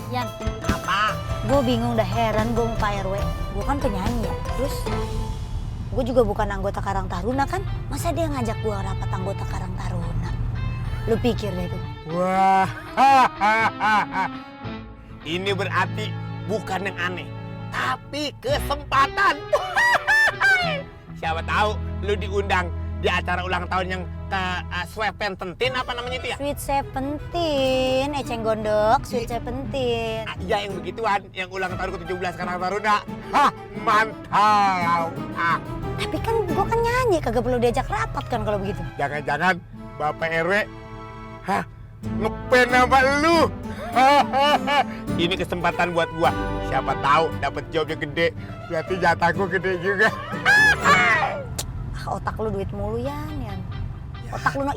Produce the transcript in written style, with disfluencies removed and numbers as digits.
Yan, Apa? gue bingung dah, heran gue sama Pak RW. Gue kan penyanyi ya, terus gue juga bukan anggota Karang Taruna kan. Masa dia ngajak gue rapat anggota Karang Taruna? Lu pikir deh tuh. Wah, ini berarti bukan yang aneh, tapi kesempatan. Siapa tahu lu diundang di acara ulang tahun yang ke Swepententin apa namanya itu ya? Sweet Seventeen, Eceng Gondok, Sweet Seventeen. Iya yang begituan, yang ulang tahun ke-17 Karang Taruna. Hah, mantap. Tapi kan gue kan nyanyi, kagak perlu diajak rapat kan kalau begitu. Jangan-jangan Bapak RW ngepen sama lu. Ini kesempatan buat gua. Siapa tahu dapat jobnya gede, berarti jatah gua gede juga. Otak lu duit mulu Yan. Otak lu no